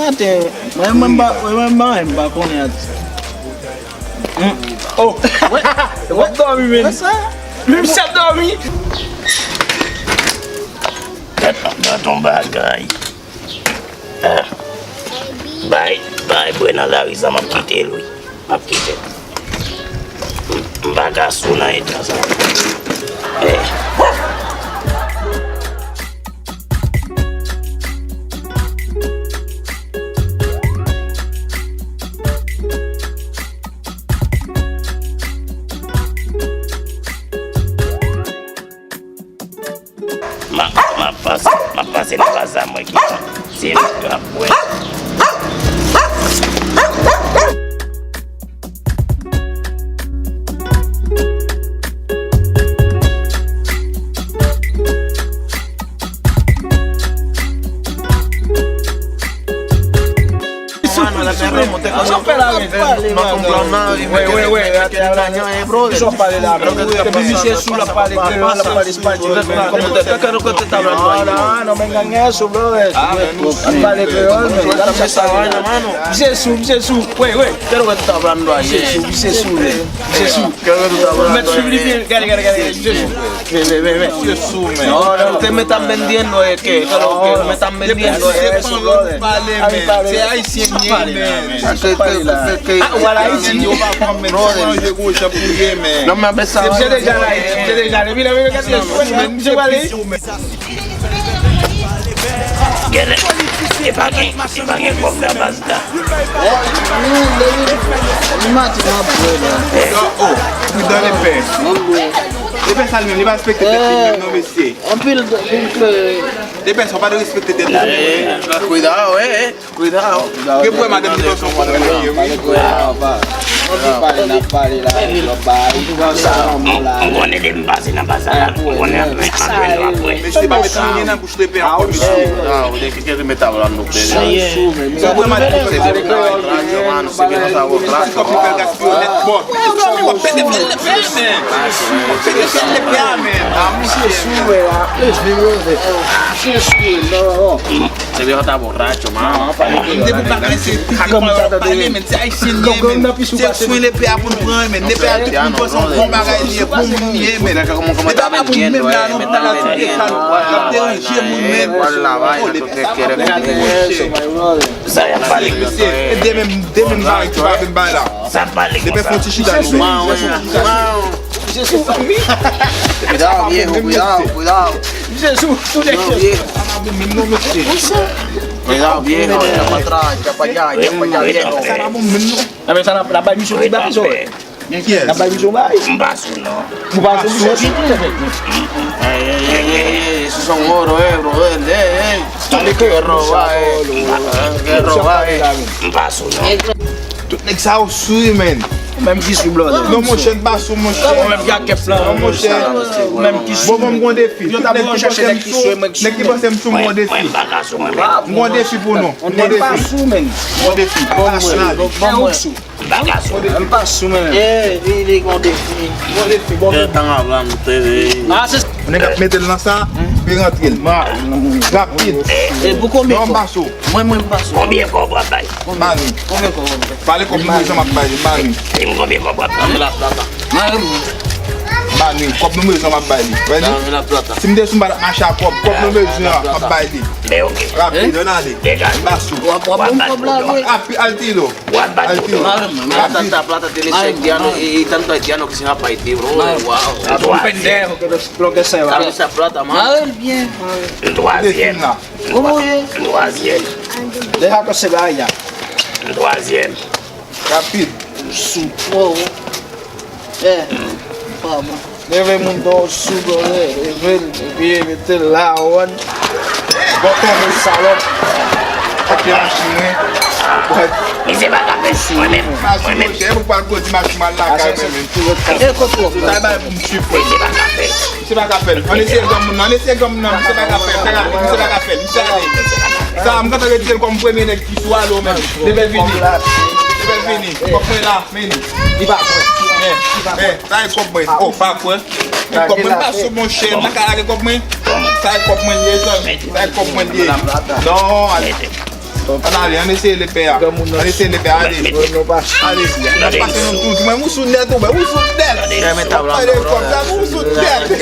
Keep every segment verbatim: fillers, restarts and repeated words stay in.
Atè, mwen menm pa, mwen menm pa, mwen pa konnen atè. Hmm. Oh, w ap dòmi, men. Menm si ap dòmi. Gad, gad yon bagay. Ah. Bay, bay, bwè nan lari sa, m ap kite l, wi. M ap kite l. M pa ka sou nan eta sa. Eh. M ap, m ap pase, m ap pase nan bazar mwen gentan. Se li k ap wè. Sa w pale la menm? Kisa w pale la menm? Depi misye sou l ap pale kreyòl, l ap pale espanyòl, kòm tèt kaka nou kote tab la. Non, non, non, men gangan sou, bro. L ap pale kreyòl, men gade misye pale la. Misye sou, misye sou. Wi, wi. Misye sou, misye sou, men. Misye sou. Mèt swiv li byen. Gade, gade, gade, gade. Misye sou. Men, men, men, men. Misye sou, men. Oh, non, te me están vendiendo, es que, ¿qué es lo que? Me están vendiendo. Depi se panlo ki pale, men. Se ayisyen li ye, men. Ah, ou al Ayiti? Yo pa pran, men. Se panlo de gwo jan pou ye, men. Non, men apre sa, misye deja la, misye deja. Depi lè misye pale. Genlè, li pa gen, li pa gen kòb nan baz la. Eh, li, li, li mati m ap jwe la. Oh, pridan lepè. Lepè sa li menm, li pa respekte tèt li menm non, mesye. Anpil, anpil flè. Lepè sa, w pa dwe respekte tèt ou. Cuidado, eh, eh. Cuidado. Gen pwen madanm ki fè son konprann li ye, wi. Anpil pale n ap pale la, lòt bagay. M konnen depi m pase nan baz la, m konnen ap jwenn, ap jwenn nou ap wè. Mesye, pa met anyen nan bouch lepè ankò, mesye. Sa vre, mano. Se vre, mano. Se vre, mano. Se vre, mano. Se vre, mano. Kòb li fè l gaspiye nèt. Bon, w ap pete fyèl lepè, men. W ap pete fyèl lepè a, men. Ah, misye sou, wè, la. Misye sou, wè, non, non. Se vre, ta borracho, mano. Depi w pa ka eseye pale, men. Se ayisyen li ye, men. Se swen lepè a pou n pran, men. Lepè a tout moun panse yon bon bagay li ye, bon moun li ye, men. Lepè a pa pou nou menm la, non, pran la tout lepè a, nou ap deranje moun, men. Oh, lepè sa pa pou nou, monchè. Sa y ap pale konsa? Mesye, e de menm, de menm bagay ki pa vin bay la. Sa ap pale konsa? Lepè fon ti chita nou. Cuidado, viejo, cuidado, cuidado. Cuidado, viejo. Cuidado, viejo. Echa pa atrás, echa pa allá, echa pa allá, viejo. Sa pa bon menm non. Sa pa bon menm non. Sa bay misye ti bagay sa. Gen kiyès? N ap bay misye yon bagay. M pa sou non. Ou pa sou misye sou tou, tèt. Ey, ey, ey, ey, ey, esos son oro, eh, brother, ey, ey. Pale kreyòl, monchè. Roba, eh. Roba, eh. M pa sou non. Tout nèg sa yo sou, men. Ou menm ki sou, brother. Non, monchè, m pa sou, monchè. Ou menm ki ak kèp lan. Non, monchè. Ou menm ki sou. Bon, bon, m gon defi. Tout nèg ki panse m sou, nèg ki panse m sou, m gon defi. Mwen, mwen pa sou, mwen menm. M gon defi pou nou. M gon defi. M pa sou, men. M gon defi. Bon, mwen. Bon, mwen. M pa sou, men. Eh, li, li gon defi. Gon defi, bon. Kè tan ap la, m te. Ah, se. Nèg ap mete l nan sa, li rantre l. Rapid. E pou konbyen kòb? Non, m pa sou. Mwen, mwen, m pa sou. Konbyen kòb w ap bay? Mani. Konbyen kòb w ap bay? Pale kòb nou bezwen, m ap bay li, mani. Di m konbyen kòb w ap bay? Dame la plata. Mani, kòb nou bezwen, m ap bay li. Ready? Dame la plata. Si m te sou, m pa t ap mache ak kòb. Kòb nou bezwen an, m ap bay li. Men oke. Rapid, ann ale. Degaje. M pa sou. W ap, w ap ban m kòb la vre. Rapid, al tiro. W ap bat tout. Al tiro. Rapid. Plata, plata, te le Haitiano, y, y tanto haitiano que se va para Haití, bro. Wow. Lo que sea, va. Dame esa plata, man. Mare l byen, mare l. Twazyèm. Kòman w ye? Twazyèm. Deja que se vaya. Twazyèm. Rapid. Sou twò. Eh, pa bon. Leve moun dò sou dò, leve l, epi mete l la, w konprann? Bon, tonbe salòp. Kote machin mwen? Misye pa ka fè, mwen menm, mwen menm. Machin, monchè, e pou pral kondui machin m al lakay mwen menm. E kote w? Sa bay pou m swiv, frè. Misye pa ka fè. Misye pa ka fè l. Ann eseye granmoun nan, ann eseye granmoun nan, misye pa ka fè l. Fè rapid, misye pa ka fè l. Misye ale. Sa, m gentan retire l kòm premye nèg ki sou alo menm. Depi l vini. Depi l vini. Kòb mwen la, men. Li pa kwè. Men, men, sa e kòb mwen. Oh, pa kwè. Kòb mwen pa sou, monchè. M pa ka lage kòb mwen. Sa e kòb mwen li ye, zanmi. Sa e kòb mwen li ye. Non, ale. Ann ale, ann eseye lepè a. Ann eseye lepè a, ale. Ale, n ap pase nan tout. Mwen, ou sou nèt, ou, ou sou nèt. Mwen, mwen, tab la, non, non, non. Ou sou nèt. Ou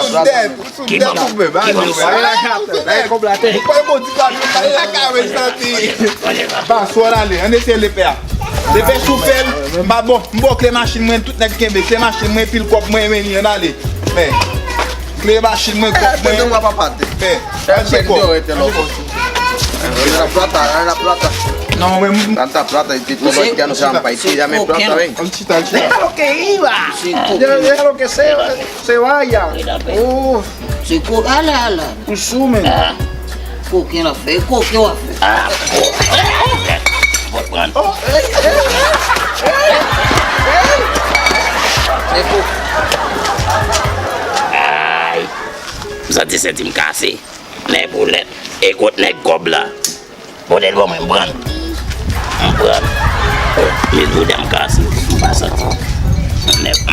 sou nèt. Ou sou nèt, ou menm. Ale, ou sou nèt. Ou pa bon, di pa, ale lakay, mwen santi. Ba, sou, ann ale, ann eseye lepè a. Lepè sou fè l, m pa bon, m bon kle machin mwen, tout nèg kenbe, kle machin mwen, pil kòb mwen, men li, ann ale. Men, kle machin mwen, kòb mwen. Fè, fè, fè, fè. Dale la plata, dale la plata. Non, men m- Tanta plata, y te todo haitiano se llama país, se llama plata, ven. Al chita, al chita. Déjalo que iba. Déjalo que se, se vaya. Uf. Se ko-, ala, ala. Ou sou, men. Koken l ap fè, koken w ap fè. Ah, oh, eh, eh, eh, fòk pran. Oh, ey, ey, ey, ey. Se ko-, ay, m santi senti m kase. Nèg boulèt. E kot nèg kòb la? Pote l ban mwen, m pran l. M pran l. Oh, men bouda m kase, m pa santi.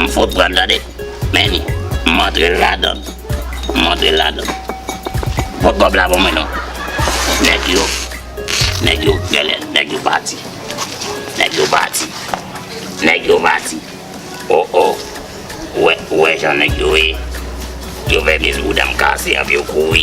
M fout pran l, tande. Men li, m antre l ladan l. M antre l ladan l. Pot kòb la ban mwen non. Nèg yo, nèg yo, genlè, nèg yo pati. Nèg yo pati. Nèg yo pati. Oh, oh. Ou wè, ou wè jan nèg yo ye. Yo fè miz bouda m kase, anpi yo kouri.